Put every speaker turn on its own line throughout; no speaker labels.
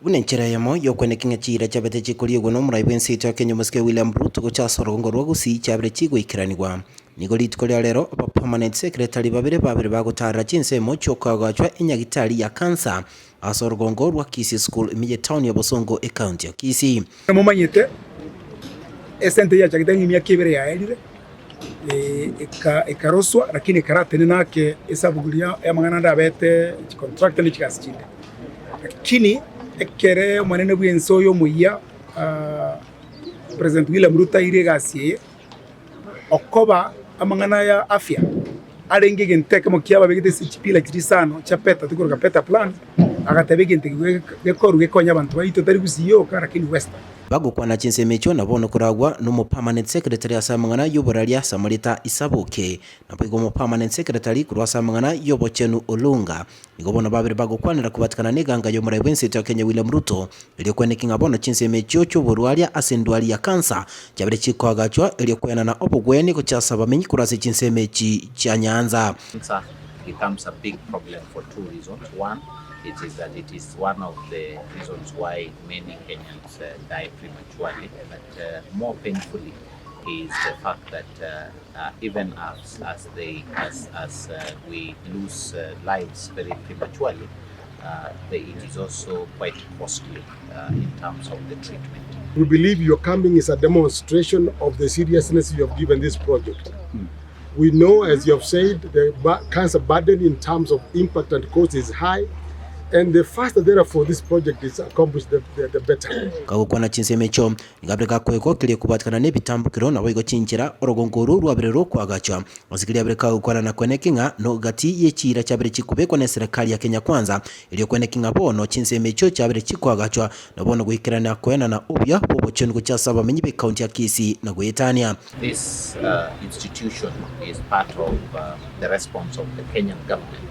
Buna enchera eyemo y'okweneka ng'a chiira chiabete chikoriegwa n'omorai bw'ense yaito ya Kenya omosike William Ruto gocha ase orogongo rwa Gusii chiabire chigoikeranigwa. Nigo rituko ria rero aba permanent secretary babere babere bagotarera chinsemo chi'okoagachwa enyagitari ya cancer ase orogongo rwa Kisii School ime y'etown ya Bosongo ecounty ya Kisii.
Momanyete esente eyio yachagete ng'a emiaka ebere yaerire, ekaroswa lakini ekaratenena ake esabugu riria y'amang'ana ande abete chicontractor ne chigasi chinde. Lakini ekere omonene bw'ense oyo omoyia President William Ruto aire egasi eye, okoba amang'ana ya afya arenge egento ekemo kiababegete ase chipillar chiria isano chia Peta tokoroka Peta plan, agateba egento eke gekorwe gekonye abanto baito tari Gusii yoka lakini Western.
Bagokwana chinsemo echio na bono koragwa nomo-permanent secretary ase amang'ana y'oboraria Samorita Isaboke, naboigo omo-permanent secretary korwa ase amang'ana y'obochenu Olunga. Nigo bono babere bagokwanera kobatikana neganga y'omorai bw'ense ya Kenya William Ruto, erio kweneki ng'a bono chinsemo echio chi'oborwaria ase endwari ya kansa chiabere chikoagachwa erio koenana obogwenia gochia ase abamenyi korwa ase chinsemo echi chia Nyanza.
Cancer becomes a big problem for two reasons, one it is that it is one of the reasons why many Kenyans die prematurely but more painfully is the fact that even as as they as as we lose lives very prematurely the it is also quite costly in terms of the treatment.
We believe your coming is a demonstration of the seriousness you have given this project. We know, as you have said, the cancer burden in terms of impact and cost is high, and the faster therefore this project is accomplished, the, the, the better.
Kagokwana chinsemo echio, Nigo abere gakoegokeria kobwatekana nebitambokero, naboigo chinchera, orogongo orwo rwabere rokoagachwa. Ase keria abere kagokwana na kweneki ng'a no gati ye chiira chiabere chikobekwa neserekari ya Kenya Kwanza, erio kweneki ng'a bono chinsemo echio chiabere chikoagachwa, na bono goikerania koenana obuya bw'obochenu gochia ase abamenyi b'ecounty ya Kisii na goetania.
This institution is part of the response of the Kenyan government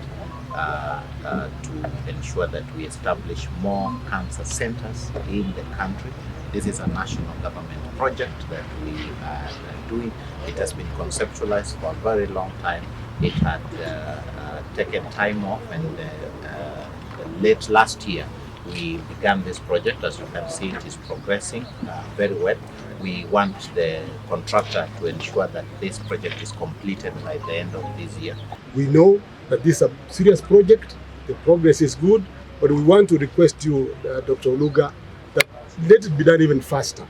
to ensure that we establish more cancer centers in the country. This is a national government project that we are doing. It has been conceptualized for a very long time. It had uh, uh, taken time off and uh, uh, late last year we began this project. As you can see, it is progressing uh, very well. We want the contractor to ensure that this project is completed by the end of this year.
We know that this is a serious project, the progress is good, but we want to request you, uh, Dr. Oluga, that let it be done even faster.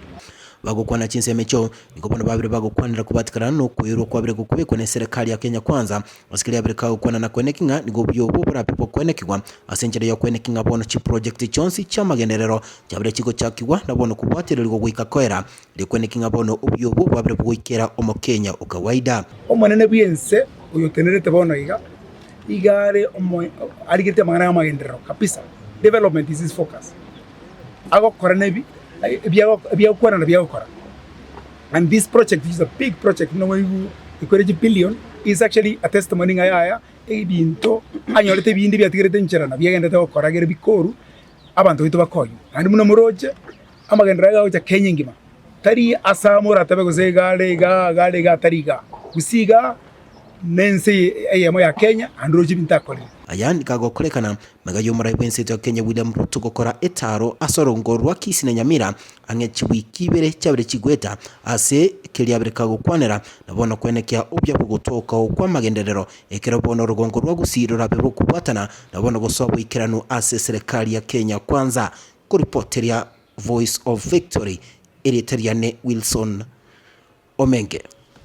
Bagokwana chinsemo echio, nigo bono babere bagokwanera kobatikana nokoirwa kwabere gokobekwa neserekari ya Kenya Kwanza, ase keria abere kagokwana na koeneki ng'a nigo obuya obwo borabe bokoenekigwa ase enchera yokoeneki ng'a bono chiproject chionsi chiamagenderero chiabere chigochakigwa na bono kobwatererigwa goika koera, erio koeneki ng'a bono obuya obwo bwabere bogoikera omokenya o kawaida.
Omonene bw'ense oyotenerete bono iga, iga are omo arigetie amang'ana y'amagenderero kabisa, development is his focus. Agokora nebi ebiago ebiagokwana na biagokora. And this project is a big project buna mwaigwa ekwere chibillion is actually a testimony ng'a yaya ebinto anyorete ebinde biatigerete nchera na biagenderete gokora egere bikoru abanto baito bakonywe. Naende buna moroche amagenderero aya agocha Kenya engima tari ase amo oratabe gose iga are igaa iga are igaa tari igaa. Gusii igaa. Nense eyemo ya Kenya, naende oroche ebinto akorire.
Aya nigo agokorekana magega y'omorai bw'ense ya Kenya William Ruto gokora etaaro ase orongo rwa Kisii na Nyamira ang'e chiwiki ibere chiabere chigweta ase keria abere kagokwanera na bono kwenekia obuya bw'ogotoka okw'amagenderero ekero bono orogongo rwa Gusii rorabe rokobwatana na bono gosoa boikeranu ase eserekari ya Kenya Kwanza. Koripoteria Voice of Victory, erieta riane Wilson Omenge.